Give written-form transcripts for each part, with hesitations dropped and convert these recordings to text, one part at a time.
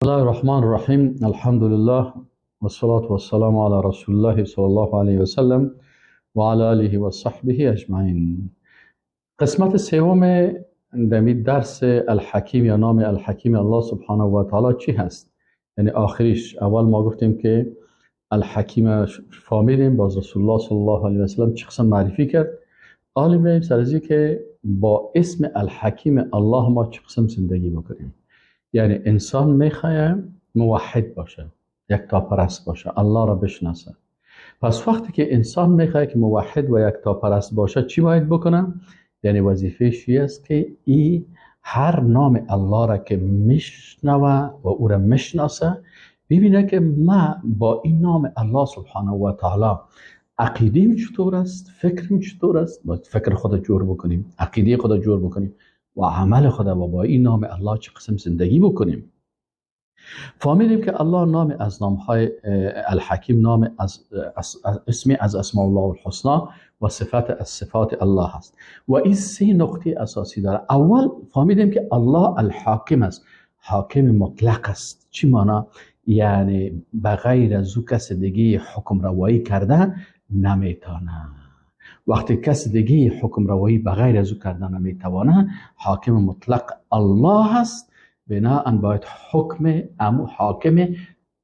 الله الرحمن الرحیم. الحمد لله والصلاة والسلام علی رسول الله صلی الله علیه و سلم و علی آله و صحبه اجمعین. قسمت سوم دمی درس الحکیم یا نام الحکیم الله سبحانه و تعالی چی هست؟ یعنی آخریش. اول ما گفتیم که الحکیم فهمیدیم، باز رسول الله صلی الله علیه و سلم چه قسم معرفی کرد. حالا میایم سر از که با اسم الحکیم الله ما چه قسم زندگی بکنیم. یعنی انسان میخواه موحد باشه، یکتاپرست باشه، الله را بشناسه. پس وقتی که انسان میخواه که موحد و یکتاپرست باشه چی باید بکنه؟ یعنی وظیفه ش است که ای هر نام الله را که میشنوه و او را میشناسه ببینه که ما با این نام الله سبحانه و تعالی عقیدیم چطور است، فکرم چطور است. باید فکر خود جور بکنیم، عقیده خود جور بکنیم و عمل خود و با این نام الله چه قسم زندگی بکنیم. فهمیدیم که الله نام از نامهای الحکیم، نام از اسمی از اسماء الله الحسنا و صفت از صفات الله است و این سه نقطه اساسی داره. اول فهمیدیم که الله الحاکم است، حاکم مطلق است. چی معنا؟ یعنی بغیر از او کس دیگه حکم روایی کرده نمیتونه. وقتی کس دیگه حکم روایی بغیر از او کرده نمیتونه، حاکم مطلق الله است. بناءً باید حکم امو حاکم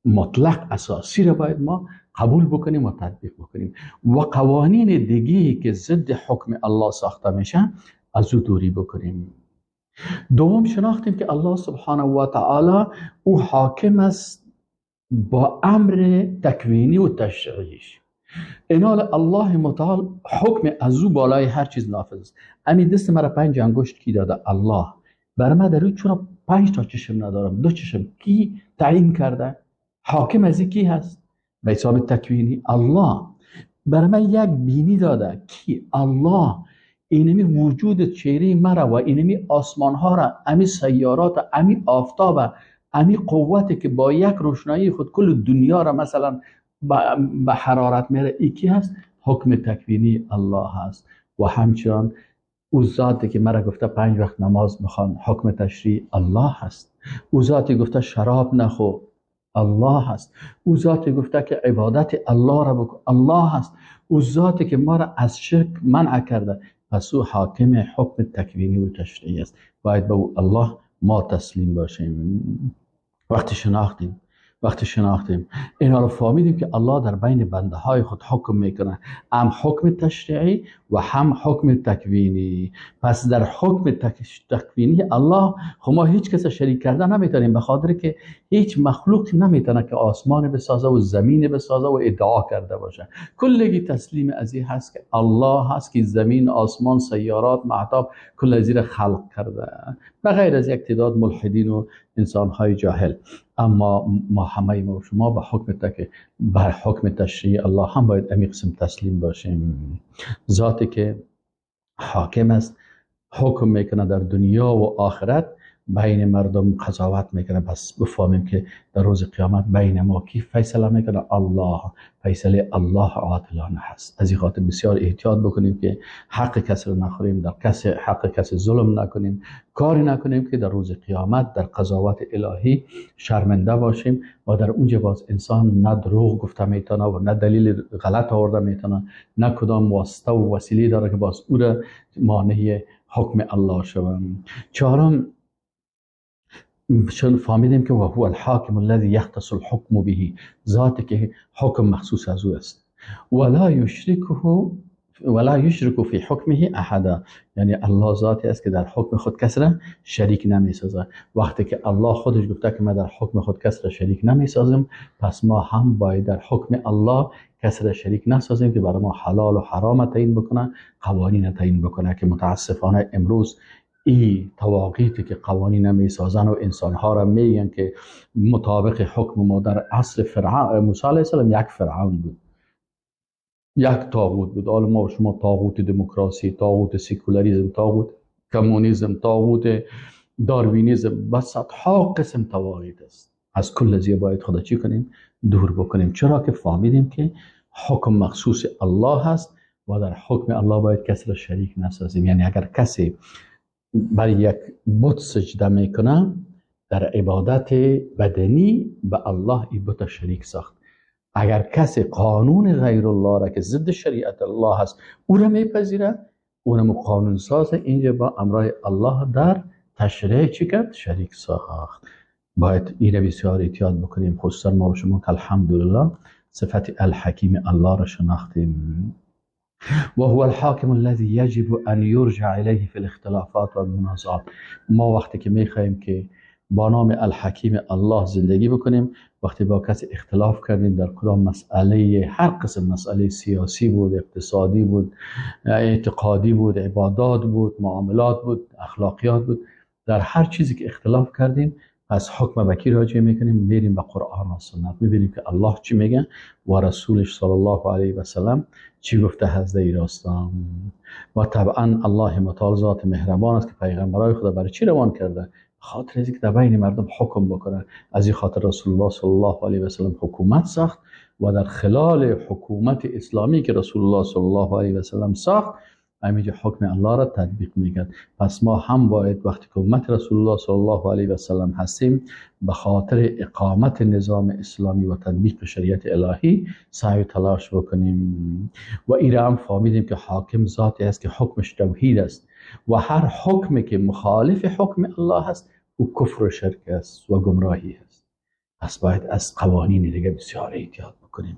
مطلق اساسی رو باید ما قبول بکنیم و تطبیق بکنیم و قوانین دیگه که ضد حکم الله ساخته میشه از او دوری بکنیم. دوم شناختیم که الله سبحانه و تعالی او حاکم است با امر تکوینی و تشریعیش. اینال الله متعال حکم از او بالای هر چیز نافذ است. امی دست مرا 5 انگشت کی داده؟ الله. بر ما در چرا 5 تا چشم ندارم، 2 چشم کی تعیین کرده؟ حاکم از کی هست؟ به حساب تکوینی الله. بر من یک بینی داده کی؟ الله. اینمی وجود چهره مرا و اینمی آسمان ها را، امی سیارات، امی آفتاب، امی قوتی که با یک روشنایی خود کل دنیا را مثلا به حرارت میره، ای کی هست؟ حکم تکوینی الله هست. و همچنان او ذاتی که مرا گفته 5 وقت نماز بخوان، حکم تشریع الله هست. او ذاتی گفته شراب نخو، الله هست. او ذاتی گفته که عبادت الله را بکن، الله هست. او ذاتی که ما را از شرک منع کرده، پس او حاکم حکم تکوینی و تشریعی است. باید به او الله ما تسلیم باشیم. وقتی شناختیم اینا رو فهمیدیم که الله در بین بنده های خود حکم میکنه، هم حکم تشریعی و هم حکم تکوینی. پس در حکم تکوینی الله خب ما هیچ کس شریک کرده نمیتونیم، به خاطر که هیچ مخلوق نمیتونه که آسمان بسازه و زمین بسازه و ادعا کرده باشه. کلگی تسلیم از این هست که الله هست که زمین، آسمان، سیارات، مهتاب کل از این خلق کرده، بغیر از یک تعداد ملحدین و انسانهای جاهل. اما ما همه ما و شما به حکم بر حکم تشریع الله هم باید امی قسم تسلیم باشیم. ذاتی که حاکم است، حکم میکنه در دنیا و آخرت، بین مردم قضاوت میکنه. پس بفهمیم که در روز قیامت بین ما کی فیصله میکنه؟ الله. فیصله الله عادلانه هست. از این خاطر بسیار احتیاط بکنیم که حق کسی رو نخوریم، در کسی حق کسی ظلم نکنیم، کاری نکنیم که در روز قیامت در قضاوت الهی شرمنده باشیم و در اونجا باز انسان نه دروغ گفته میتونه و نه دلیل غلط آورده میتونه، نه کدام واسطه و وسیله داره که باز او را مانع حکم الله شوم. چهارم، چون فهمیدیم که هو الحاکم الذي یختص الحکم به، ذاتی که حکم مخصوص از او است. ولا یشرک فی حکمه احدا، یعنی الله ذاتی است که در حکم خود کس را شریک نمیسازه. وقتی که الله خودش گفته که من در حکم خود کس را شریک نمیسازم، پس ما هم باید در حکم الله کس را شریک نسازیم که برای ما حلال و حرام تعیین بکنه، قوانین تعیین بکنه، که متاسفانه امروز این تواقیتی که قوانین میسازن و انسانها را میگن که مطابق حکم ما در عصر فرعون، موسی علیه السلام یک فرعون بود، یک طاغوت بود. حالا ما و شما طاغوت دموکراسی، طاغوت سکولاریسم، طاغوت کمونیسم، طاغوت داروینیسم، و صدها قسم طواغیت است. از کل ازی باید خدا چی کنیم؟ دور بکنیم. چرا که فهمیدیم که حکم مخصوص الله هست و در حکم الله باید کسی را شریک نسازیم. یعنی اگر کسی برای یک بت سجده میکنه، در عبادت بدنی به الله ای بت شریک ساخت. اگر کسی قانون غیر الله را که ضد شریعت الله هست او را میپذیره، اونم قانون ساز اینجا با امرای الله در تشریع چی کرد؟ شریک ساخت. باید این بسیار احتیاط بکنیم، خصوصا ما و شما که الحمدلله صفت الحکیم الله را شناختیم. و هو الحاکم الذي يجب ان يرجع الیه فی الاختلافات والمنازعات. ما وقتی که میخواهیم که با نام الحکیم الله زندگی بکنیم، وقتی با کسی اختلاف کردیم در کدام مسئله، هر قسم مسئله، سیاسی بود، اقتصادی بود، اعتقادی بود، عبادات بود، معاملات بود، اخلاقیات بود، در هر چیزی که اختلاف کردیم، پس حکم به کی راجع میکنیم؟ میریم به قرآن و سنت، میبینیم که الله چی میگه و رسولش صلی الله علیه و سلم چی گفته هست در راستان. و طبعا الله متعال ذات مهربان است که پیغمبرای خدا برای چی روان کرده؟ خاطر از اینکه در بین مردم حکم بکنه. از این خاطر رسول الله صلی الله علیه و سلم حکومت ساخت و در خلال حکومت اسلامی که رسول الله صلی الله علیه و سلم ساخت، همینجا حکم الله را تطبیق میکرد. پس ما هم باید وقتی که امت رسول الله صلی الله علیه و سلم هستیم، به خاطر اقامت نظام اسلامی و تطبیق شریعت الهی سعی و تلاش بکنیم. و ایره هم فهمیدیم که حاکم ذاتی است که حکمش توحید است و هر حکمی که مخالف حکم الله است او کفر و شرک است و گمراهی است. پس باید از قوانین دیگه بسیار احتیاط بکنیم.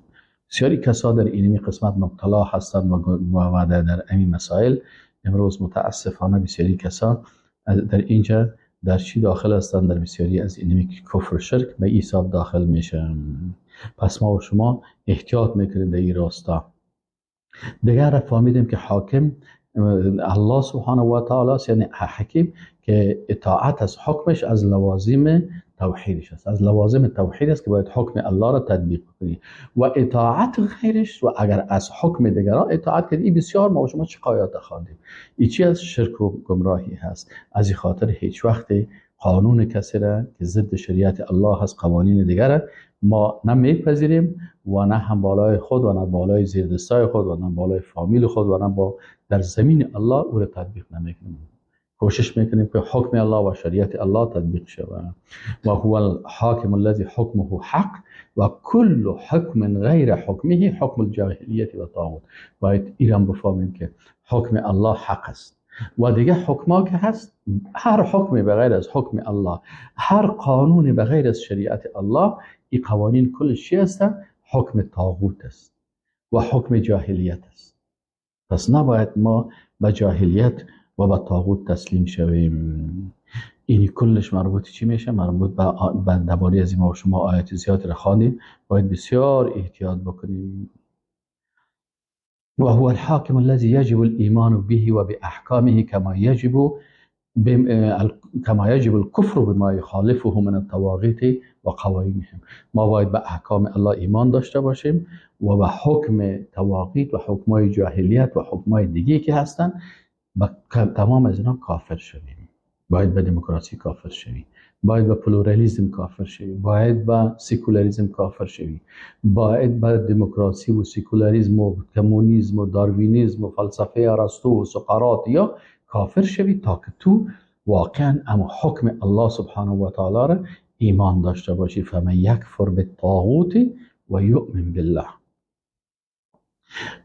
بسیاری کسا در اینمی قسمت مبتلا هستند و در این مسائل امروز متاسفانه بسیاری کسا در اینجا در چی داخل هستند؟ در بسیاری از اینمی کفر و شرک به حساب داخل میشن. پس ما و شما احتیاط میکنیم در این راستا. دیگر فهمیدیم که حاکم الله سبحانه و تعالی است، یعنی حکیم که اطاعت از حکمش از لوازم توحیدش است، از لوازم توحید است که باید حکم الله را تطبیق کنی و اطاعت غیرش. و اگر از حکم دیگران اطاعت کنی، این بسیار ما و شما چه آیات خواندیم، این چی از شرک و گمراهی هست. از این خاطر هیچ وقت قانون کسی را که ضد شریعت الله هست، قوانین دیگر ما نه میپذیریم و نه هم بالای خود و نه بالای زیردستای خود و نه بالای فامیل خود و نه با در زمین الله او را تطبیق نمیکنیم. کوشش میکنیم که حکم الله و شریعت الله تطبیق شود. و هو الحاکم الذي حکمه حق و کل حکم غیر حکمه حکم الجاهلیت و طاغوت. باید ایران بفهمیم که حکم الله حق است و دیگه حکما که هست، هر حکمی به غیر از حکم الله، هر قانونی به غیر از شریعت الله، این قوانین کلش چی هستن؟ حکم طاغوت است و حکم جاهلیت است. پس نباید ما به جاهلیت و به طاغوت تسلیم شویم. این کلش مربوط چی میشه؟ مربوط به درباره از ما و شما آیات زیاد را خواندیم. باید بسیار احتیاط بکنیم. و هو الحاکم الذي يجب الایمان به و باحکامه كما يجب الكفر بما يخالفه من الطواغیت و قوانینهم. ما باید به احکام الله ایمان داشته باشیم و به حکم طواغیت و حکمای جاهلیت و حکمای دیگه که هستن با تمام از اینا کافر شویم. باید به دموکراسی کافر شویم، باید به پلورالیسم کافر شویم، باید به سکولاریسم کافر شویم، باید به دموکراسی و سکولاریسم و کمونیسم و داروینیسم و فلسفه ارسطو و سقراط یا کافر شوی تا که تو واقعا اما حکم الله سبحانه و تعالی را ایمان داشته باشی. فمن یکفر بالطاغوت و یؤمن بالله.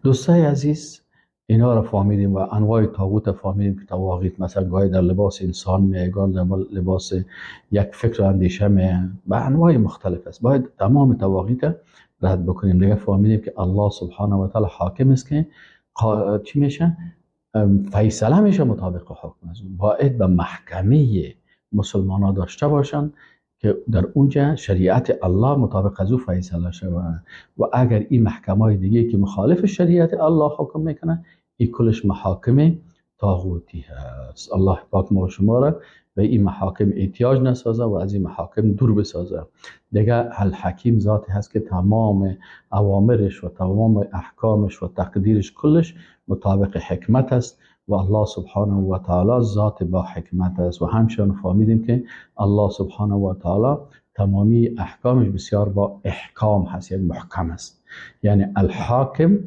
دوستای عزیز، اینا را فهمیدیم و انواع طاغوت فهمیدیم که طواغیت مثلا گاهی در لباس انسان میه، گاهی در لباس یک فکر و اندیشه میه، به انواع مختلف است. باید تمام طواغیت رد بکنیم. دیگه فهمیدیم که الله سبحانه و تعالی حاکم است که چی میشه؟ فیصله میشه مطابق حکم است. باید به محکمه مسلمان ها داشته باشند که در اونجا شریعت الله مطابق از او فیصله شود. و اگر این محکمه دیگه که مخالف شریعت الله حکم میکنه، این کلش محاکم طاغوتی هست. الله پاک ما و شما را به این محاکم احتیاج نسازه و از این محاکم دور بسازه. دیگه الحکیم ذاتی هست که تمام اوامرش و تمام احکامش و تقدیرش کلش مطابق حکمت است و الله سبحانه و تعالی ذات با حکمت است. و همچنین فهمیدیم که الله سبحانه و تعالی تمامی احکامش بسیار با احکام هست، یعنی محکم است. یعنی الحاکم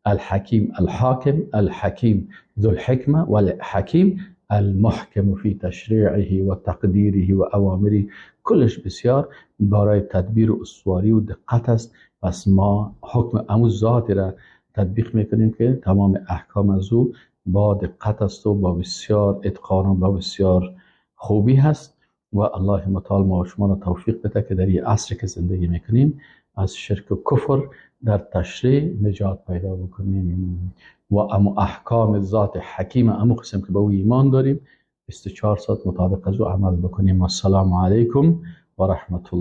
الحکیم، الحاکم الحکیم، ذو الحکمه و الحکیم، المحکم فی تشریعه و تقدیره و اوامره، کلش بسیار برای تدبیر و استواری و دقت است. پس ما حکم امو ذات را تطبیق میکنیم که تمام احکام از او با دقت است و با بسیار اتقان و با بسیار خوبی هست. و الله متعال ما و شما را توفیق بده که در این عصر که زندگی میکنیم از شرک و کفر در تشریع نجات پیدا بکنیم و امو احکام ذات حکیم امو قسم که به او ایمان داریم 24 ساعت مطابق از او عمل بکنیم. و السلام علیکم و رحمت الله.